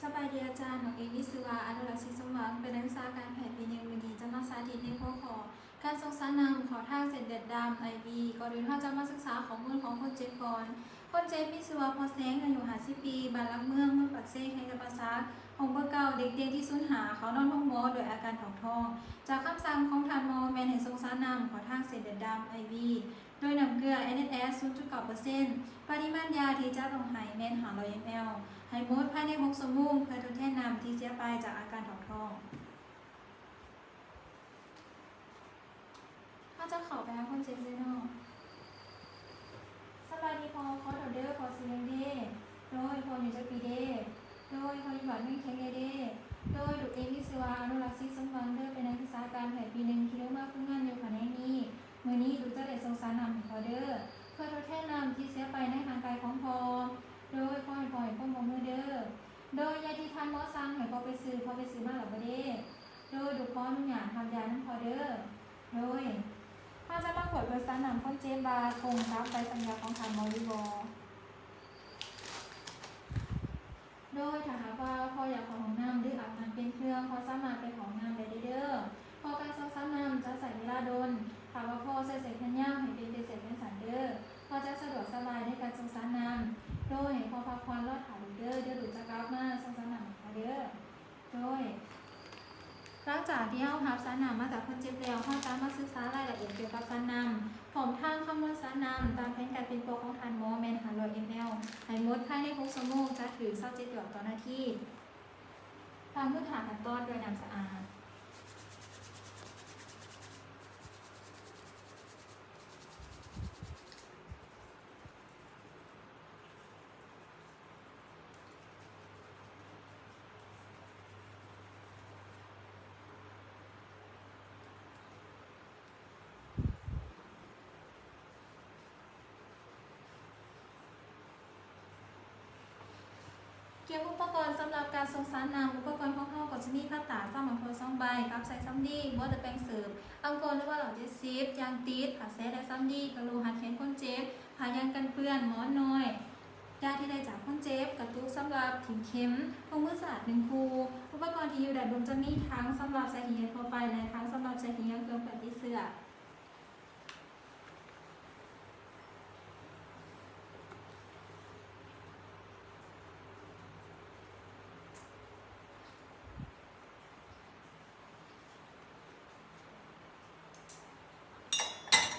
ສະບາຍດີອາຈານ, ນ້ອງເອງມີຊື່ວ່າ ອະນຸລັກ ສີສົມຫວັງ, ເປັນນັກສຶກສາການແພດປີໜຶ່ງ. ມື້ນີ້ຈະມາສາທິດໃນຫົວຂໍ້ ການສົ່ງສານນ້ຳເຂົ້າທາງເສັ້ນເລືອດດຳ ໄອ ວີ. ກ່ອນອື່ນເຮົາຈະມາສຶກສາຂໍ້ມູນຂອງຄົນເຈັບກ່ອນ. ຄົນເຈັບມີຊື່ວ່າ ພໍ່ແສງ ອາຍຸຫ້າສິບປີ, ບ້ານຫຼັກເມືອງ ເມືອງປາກເຊ ແຂວງຈຳປາສັກ, ຫ້ອງເບີເກົ້າ ເດັກຕຽງທີສູນຫ້າ ເຂົ້ານອນໂຮງໝໍດ້ວຍອາການທ້ອງທ້ອງ. ຈາກຄຳສັ່ງຂອງທ່ານໝໍແມ່ນໃຫ້ສົ່ງສານນ້ຳເຂົ້າທາງເສັ້ນເລືອດດຳ ໄອ ວີ ໂດຍນ້ຳເກືອ ເອັນ ເອສ ເອສ ສູນຈຸດເກົ້າເປີເຊັນ. ປະລິມານຢາທີ່ຈະຕ້ອງໃຫ້ແມ່ນຫ້າຮ້ອຍ ແອມແອລ ໃຫ້ໝົດພາຍໃນຫົກຊົ່ວໂມງ ເພື່ອທົດແທນນ້ຳທີ່ເສຍໄປຈາກອາການທ້ອງທ້ອງ. ເຮົາຈະເຂົ້າໄປຫາຄົນເຈັບເລີຍເນາະ. ສະບາຍດີພໍ່, ຂໍໂທດເດີ້, ພໍ່ຊື່ຫຍັງເດ? ໂດຍ, ພໍ່ອາຍຸຈັກປີເດ? ໂດຍ, ພໍ່ຢູ່ບ້ານເມືອງແຂງໃດເດ? ໂດຍ, ລູກເອງມີຊື່ວ່າ ອະນຸລັກ ສີສົມຫວັງເດີ້, ເປັນນັກສຶກສາການແພດປີໜຶ່ງ ທີ່ລົງມາຝຶກງານຢູ່ຂະແໜງນີ້. ມື້ນີ້ລູກຈະໄດ້ສົ່ງສານນ້ຳໃຫ້ພໍ່ເດີ້ ເພື່ອທົດແທນນ້ຳທີ່ເສຍໄປໃນຮ່າງກາຍຂອງພໍ່. ໂດຍ, ຂໍໃຫ້ພໍ່ໃຫ້ຄວາມຮ່ວມມືເດີ້. ໂດຍ, ຢາທີ່ທ່ານໝໍສັ່ງໃຫ້ພໍ່ໄປຊື້, ພໍ່ໄປຊື້ມາແລ້ວບໍ່ເດ? ໂດຍ, ລູກຂໍອະນຸຍາດຮັບຢານຳພໍ່ເດີ້. ໂດຍ, ເຮົາຈະມາກວດເບິ່ງສານນ້ຳຄົນເຈັບວ່າກົງຕາມໃບສັນຍາຂອງທ່ານໝໍຫຼືບໍ່. ໂດຍ, ຖ້າຫາກວ່າພໍ່ຢາກເຂົ້າຫ້ອງນ້ຳ ຫຼື ອາບນ້ຳປ່ຽນເຄື່ອງ, ພໍ່ສາມາດໄປເຂົ້າຫ້ອງນ້ຳໄດ້ເລີຍເດີ້. ເພາະການສົ່ງສານນ້ຳຈະໃຊ້ເວລາດົນ. ຖ້າວ່າພໍ່ໃຊ້ສາຍແຂນຍາວ ໃຫ້ປ່ຽນເປັນສາຍແຂນສັ້ນເດີ້. ພໍ່ຈະສະດວກສະບາຍໃນການສົ່ງສານນ້ຳ. ໂດຍ, ໃຫ້ພໍ່ພັກຜ່ອນລໍຖ້າລູກເດີ້, ດຽວລູກຈະກັບມາສົ່ງສານນ້ຳໃຫ້ພໍ່ເດີ້. ໂດຍ, ຫຼັງຈາກທີ່ເຮົາຮັບສານນ້ຳມາຈາກຄົນເຈັບແລ້ວ, ເຮົາຈະມາສຶກສາລາຍລະອຽດກ່ຽວກັບສານນ້ຳ ພ້ອມທັງຄຳນວນສານນ້ຳຕາມແຜນການປິ່ນປົວຂອງທ່ານໝໍແມ່ນຫ້າຮ້ອຍ ແອມແອລ ໃຫ້ໝົດພາຍໃນຫົກຊົ່ວໂມງ ຈະຖືກຊາວເຈັດຫຼອດຕໍ່ນາທີ. ລ້າງມືຫ້າຂັ້ນຕອນດ້ວຍນ້ຳສະອາດ. ກຽມອຸປະກອນສຳລັບການສົ່ງສານນ້ຳ. ອຸປະກອນຂອງເຮົາກໍຈະມີຜ້າຕາກ, ຊາໝາກຖົ່ວສອງໃບ, ກັບສາຍສຳລີ, ບໍ່ຕະແປງເສີບ, ອັງໂກນ ຫຼືວ່າເຫຼົ້າເຈັດສິບ, ຢາງຕິດ, ຜ້າແຊ ແລະ ສຳລີ, ກະໂຫຼຫັດແຂນຄົນເຈັບ, ຜ້າຢາງກັນເປື້ອນ, ໝອນນ້ອຍ, ຢາທີ່ໄດ້ຈາກຄົນເຈັບ, ກະຕຸກສຳລັບຖິ້ມເຂັມ, ຖົງມືສາດໜຶ່ງຄູ່. ອຸປະກອນທີ່ຢູ່ດ້ານລຸ່ມຈະມີຖັງສຳລັບໃສ່ຂີ້ເຫຍື້ອທົ່ວໄປ ແລະ ຖັງສຳລັບໃສ່ຂີ້ເຫຍື້ອເຄື່ອງເປື້ອນຕິດເຊື້ອ.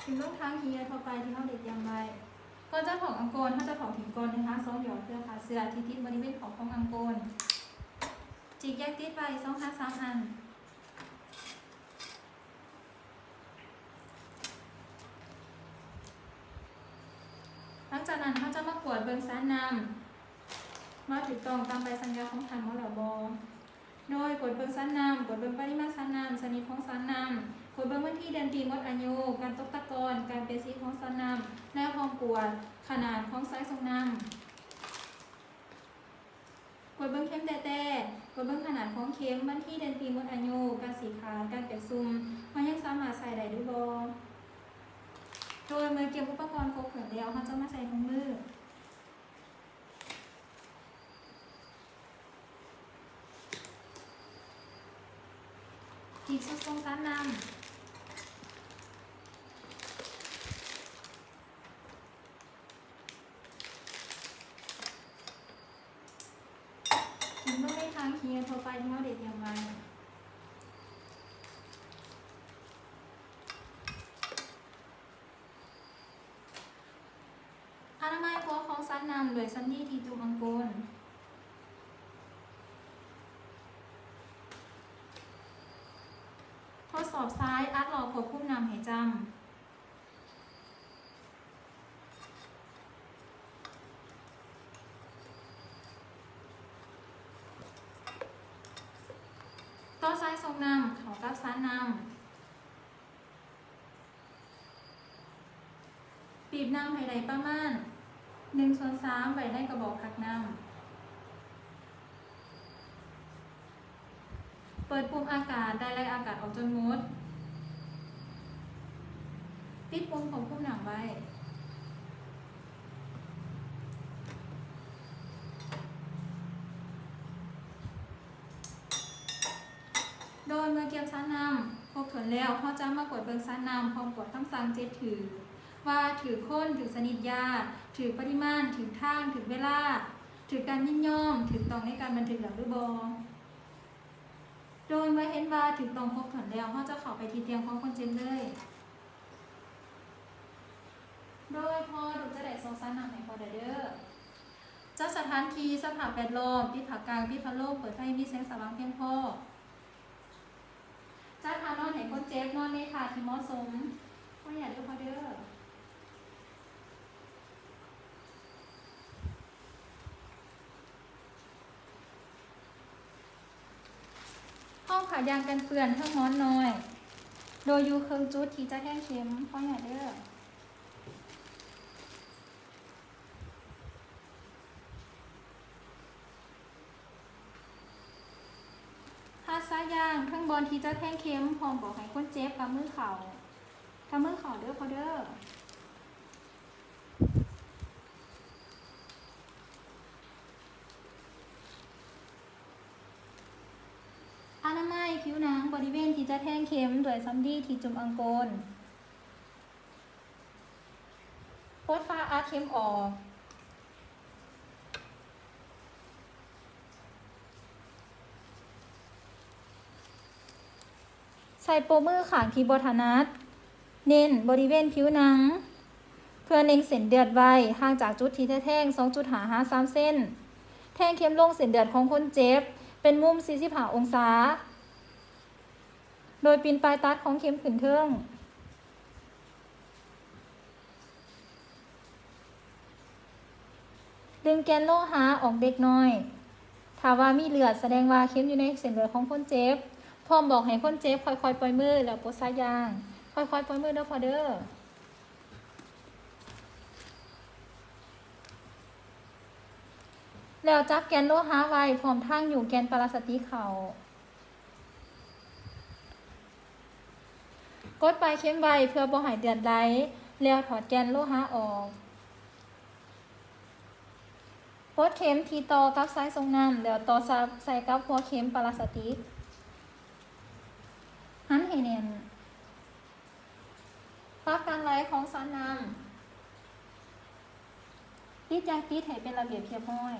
ຖິ້ມລົງຖັງຂີ້ເຫຍື້ອທົ່ວໄປທີ່ເຮົາໄດ້ຕຽມໄວ້. ກ່ອນຈະຖອກອັງໂກນ, ເຮົາຈະຖອກຖິ້ມກ່ອນໜຶ່ງຫາສອງຢອດ ເພື່ອຂ້າເຊື້ອທີ່ຕິດບໍລິເວນຂອບຂອງອັງໂກນ. ຈີກຢາງຕິດໄວ້ສອງຫາສາມອັນ. ຫຼັງຈາກນັ້ນ, ເຮົາຈະມາກວດເບິ່ງສານນ້ຳວ່າຖືກຕ້ອງຕາມໃບສັນຍາຂອງທ່ານໝໍແລ້ວບໍ່. ໂດຍກວດເບິ່ງສານນ້ຳ, ກວດເບິ່ງປະລິມານສານນ້ຳ, ຊະນິດຂອງສານນ້ຳ, ກວດເບິ່ງວັນທີເດືອນປີໝົດອາຍຸ, ການຕົກຕະກອນ, ການປ່ຽນສີຂອງສານນ້ຳ ແລະ ພ້ອມກວດຂະໜາດຂອງສາຍສົ່ງນ້ຳ. ກວດເບິ່ງເຂັມແຕ້ໆ, ກວດເບິ່ງຂະໜາດຂອງເຂັມ, ວັນທີເດືອນປີໝົດອາຍຸ, ການສີຂາດ, ການແຕກຊຸ່ມ, ວ່າຍັງສາມາດໃຊ້ໄດ້ຫຼືບໍ່. ໂດຍເມື່ອກຽມອຸປະກອນຄົບຖ້ວນແລ້ວ, ເຮົາຈະມາໃສ່ຖົງມື. ອີກຊຸດສົ່ງສານນ້ຳ. ຖິ້ມລົງໃນຖັງຂີ້ເຫຍື້ອທົ່ວໄປທີ່ເຮົາໄດ້ຕຽມໄວ້. ອະນາໄມຫົວຂອງສານນ້ຳດ້ວຍສຳລີທີ່ຈຸ່ມອັງໂກນ. ທົດສອບສາຍອັດຫຼອກຄວບຄຸມນ້ຳໃຫ້ຈ້ຳ. ຕໍ່ສາຍສົ່ງນ້ຳເຂົ້າກັບສານນ້ຳ. ປີບນ້ຳໃຫ້ໄດ້ປະມານໜຶ່ງສ່ວນສາມໄວ້ໃນກະບອກພັກນ້ຳ. ເປີດປຸ່ມອາກາດ ແລະ ໄລ່ອາກາດອອກຈົນໝົດ. ປິດປຸ່ມຄວບຄຸມນ້ຳໄວ້. ໂດຍເມື່ອກຽມຊານນ້ຳຄົບຖ້ວນແລ້ວ, ເຮົາຈະມາກວດເບິ່ງຊານນ້ຳ ພ້ອມກວດຄຳສັ່ງເຈັດຖື ວ່າຖືກຄົນ, ຖືກຊະນິດຢາ, ຖືກປະລິມານ, ຖືກທາງ, ຖືກເວລາ, ຖືກການຍິນຍອມ, ຖືກຕ້ອງໃນການບັນທຶກແລ້ວຫຼືບໍ່. ໂດຍເມື່ອເຫັນວ່າຖືກຕ້ອງຄົບຖ້ວນແລ້ວ, ເຮົາຈະເຂົ້າໄປທີ່ຕຽງຂອງຄົນເຈັບເລີຍ. ໂດຍພໍ່ລູກຈະໄດ້ສົ່ງຊານນ້ຳໃຫ້ພໍ່ໄດ້ເດີ້. ຈັດສະຖານທີ່ສະພາບແວດລ້ອມ, ປິດຜ້າກັ້ງ, ປິດພັດລົມ, ເປີດໄຟໃຫ້ມີແສງສະຫວ່າງພຽງພໍ. ຈັດທ່ານອນໃຫ້ຄົນເຈັບນອນໃນທ່າທີ່ເໝາະສົມ. ຂໍອະນຸຍາດເດີ້ພໍ່ເດີ້. ຫ້ອງຜ້າຢາງກັນເປື້ອນເທິງໝອນນ້ອຍ, ໂດຍຢູ່ເຄິ່ງຈຸດທີ່ຈະແທງເຂັມ. ຂໍອະນຸຍາດເດີ້. ຮັດສາຍຢາງເທິງບ່ອນທີ່ຈະແທງເຂັມ ພ້ອມບອກໃຫ້ຄົນເຈັບກຳມືເຂົ້າ, ກຳມືເຂົ້າເດີ້ພໍ່ເດີ້. ອະນາໄມຜິວໜັງບໍລິເວນທີ່ຈະແທງເຂັມດ້ວຍສຳລີທີ່ຈຸ່ມອາໂກນ. ປົດຝາອັດເຂັມອອກ. ໃຊ້ໂປ້ມືຂ້າງທີ່ບໍ່ຖະໜັດ ເນັ້ນບໍລິເວນຜິວໜັງ ເພື່ອເລັງເສັ້ນເລືອດໄວ້ ຫ່າງຈາກຈຸດທີ່ຈະແທງ ສອງຈຸດຫ້າຫາສາມເຊັນ. ແທງເຂັມລົງເສັ້ນເລືອດຂອງຄົນເຈັບ ເປັນມຸມສີ່ສິບຫ້າອົງສາ ໂດຍປິ່ນປາຍຕັດຂອງເຂັມຂຶ້ນເທິງ. ດຶງແກ່ນໂລຫະອອກເລັກນ້ອຍ. ຖ້າວ່າມີເລືອດ ສະແດງວ່າເຂັມຢູ່ໃນເສັ້ນເລືອດຂອງຄົນເຈັບ. ພ້ອມບອກໃຫ້ຄົນເຈັບຄ່ອຍໆປ່ອຍມື ແລ້ວປົດສາຍຢາງ. ຄ່ອຍໆປ່ອຍມືເດີ້ພໍ່ເດີ້. ແລ້ວຈັບແກ່ນໂລຫະໄວ້ ພ້ອມທັງຍູ້ແກ່ນປາລາສະຕິກເຂົ້າ. ກົດປາຍເຂັມໄວ້ເພື່ອບໍ່ໃຫ້ເລືອດໄຫຼ ແລ້ວຖອດແກ່ນໂລຫະອອກ. ປົດເຂັມທີ່ຕໍ່ກັບສາຍສົ່ງນ້ຳ ແລ້ວຕໍ່ສັບໃສ່ກັບຫົວເຂັມປາລາສະຕິກ. ຫັນໃຫ້ແໜ້ນ. ປັບການໄຫຼຂອງສານນ້ຳ. ປິດຢາງຕິດໃຫ້ເປັນລະບຽບຮຽບຮ້ອຍ.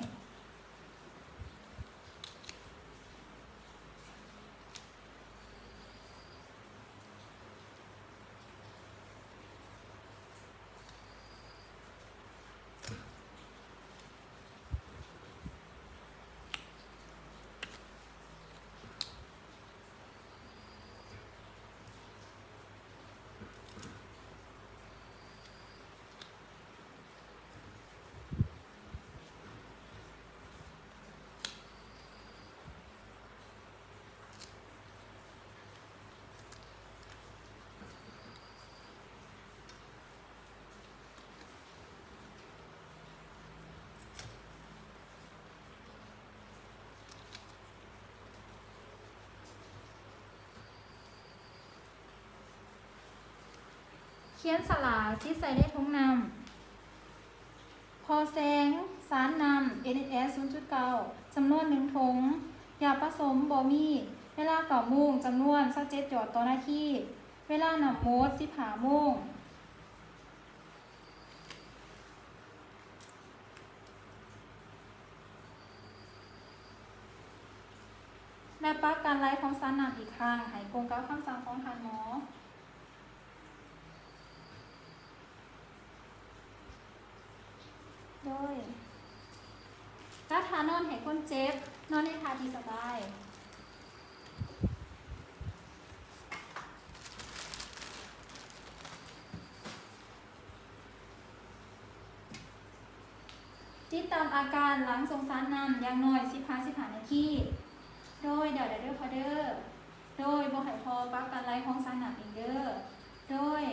ຂຽນສະຫຼາກຕິດໃສ່ໃນຖົງນ້ຳ. ພໍແສງ, ສານນ້ຳ ເອັນເອັດເອັສ ສູນຈຸດເກົ້າ ຈຳນວນໜຶ່ງຖົງ, ຢາປະສົມບໍ່ມີ, ເວລາເກົ້າໂມງ ຈຳນວນຊາວເຈັດຫຍອດຕໍ່ນາທີ, ເວລານ້ຳໝົດ ສິບຫ້າໂມງ. ແລະ ປັບການໄຫຼຂອງສານນ້ຳອີກຄັ້ງ ໃຫ້ກົງກັບຄຳສັ່ງຂອງທ່ານໝໍ. ໂດຍ ຈັດທ່ານອນໃຫ້ຄົນເຈັບ ນອນໃນທ່າທີ່ສະບາຍ. ຕິດຕາມອາການຫຼັງສົ່ງສານນ້ຳຢ່າງໜ້ອຍ ສິບຫາສິບຫ້ານາທີ. ໂດຍ ແລ້ວໄດ້ເດີ້ພໍ່ເດີ້. ໂດຍ ບໍ່ໃຫ້ພໍ່ປັບການໄຫຼຂອງສານນ້ຳເອງເດີ້. ໂດຍ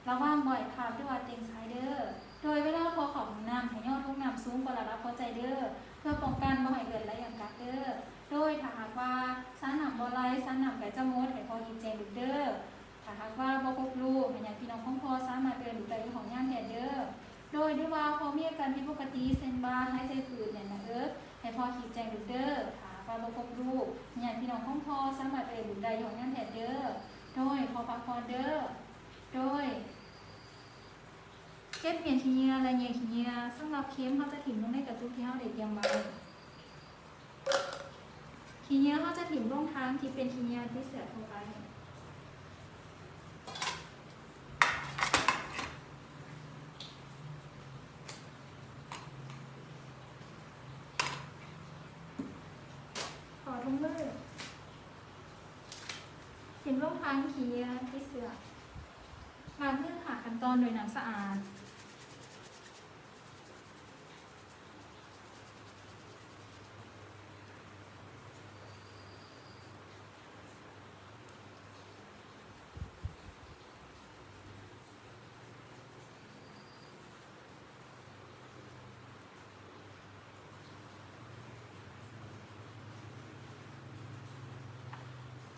ລະວັງບໍ່ໃຫ້ພາບ ຫຼືວ່າເຕັງສາຍເດີ້. ໂດຍ ເວລາພໍ່ເຂົ້າຫ້ອງນ້ຳ ໃຫ້ຍໍຖົງນ້ຳສູງກວ່າລະດັບຫົວໃຈເດີ້ ເພື່ອປ້ອງກັນບໍ່ໃຫ້ເລືອດໄຫຼຢ່າງກັກເດີ້. ໂດຍ ຖ້າຫາກວ່າສານນ້ຳບໍ່ໄຫຼ ສານນ້ຳໃກ້ຈະໝົດ ໃຫ້ພໍ່ຮີບແຈ້ງລູກເດີ້. ຖ້າຫາກວ່າບໍ່ຄົບລູກ ໃຫ້ຍາດພີ່ນ້ອງຂອງພໍ່ສາມາດເອີ້ນລູກໄດ້ຢູ່ຫ້ອງຍາມແພດເດີ້. ໂດຍ ຫຼືວ່າພໍ່ມີອາການຜິດປົກກະຕິ ເຊັ່ນວ່າຫາຍໃຈຝືດ ແໜ້ນໜ້າເອິກ ໃຫ້ພໍ່ຮີບແຈ້ງລູກເດີ້. ຖ້າຫາກວ່າ ພົບລູກ ຍາດພີ່ນ້ອງຂອງພໍ່ສາມາດໄປເຮັດບຸນໄດ້ຢູ່ໂຮງງານແພດເດີ. ໂດຍ ຂໍຝາກຄອດເດີ. ໂດຍ ເກັບໝ້ຽນຂີ້ເຫຍື້ອ ແລະ ແຍກຂີ້ເຫຍື້ອ. ສຳລັບເຂັມ ເຮົາຈະຖິ້ມລົງໃນກະຕຸກທີ່ເຮົາໄດ້ຕຽມໄວ້. ຂີ້ເຫຍື້ອ ເຮົາຈະຖິ້ມລົງຖັງທີ່ເປັນຂີ້ເຫຍື້ອຕິດເຊື້ອທົ່ວໄປ. ຂໍຖົງມື ຖິ້ມລົງຖັງຂີ້ເຫຍື້ອຕິດເຊື້ອ. ລ້າງມືຫ້າຂັ້ນຕອນດ້ວຍນ້ຳສະອາດ.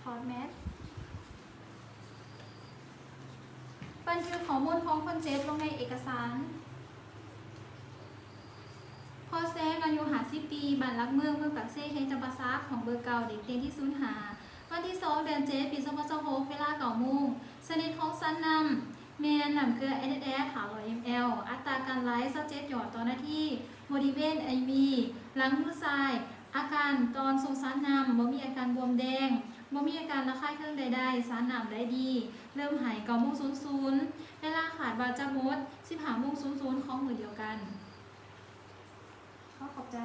ຖອດແມັດ. ບັນທຶກຂໍ້ມູນຂອງຄົນເຈັບລົງໃນເອກະສານ. ພໍ່ແຊງ ອາຍຸຫ້າສິບປີ ບ້ານຫຼັກເມືອງ ເມືອງປາກເຊ ແຂວງຈຳປາສັກ ຫ້ອງເບີເກົ້າ ເດັກເຕ່ງທີສູນຫ້າ ວັນທີສອງ ເດືອນເຈັດ ປີສອງພັນຊາວຫົກ ເວລາເກົ້າໂມງ. ຊະນິດຂອງສານນ້ຳ ແມ່ນນ້ຳເກືອ ເອັນເອັດເອັດ ຫ້າຮ້ອຍ ແອມແອລ ອັດຕາການໄຫຼ ຊາວເຈັດ ຫຍອດຕໍ່ນາທີ ບໍລິເວນ ໄອ ວີ ຫຼັງມືຊ້າຍ. ອາການຕອນສົ່ງສານນ້ຳ ບໍ່ມີອາການບວມແດງ, ບໍ່ມີອາການລະຄາຍເຄືອງໃດໆ, ສານນ້ຳໄຫຼດີ. ເລີ່ມໄຫ້ ເກົ້າໂມງສູນສູນ ເວລາຄາດວ່າຈະໝົດ ສິບຫ້າໂມງສູນສູນ ຂອງມື້ດຽວກັນ. ຂໍຂອບໃຈ.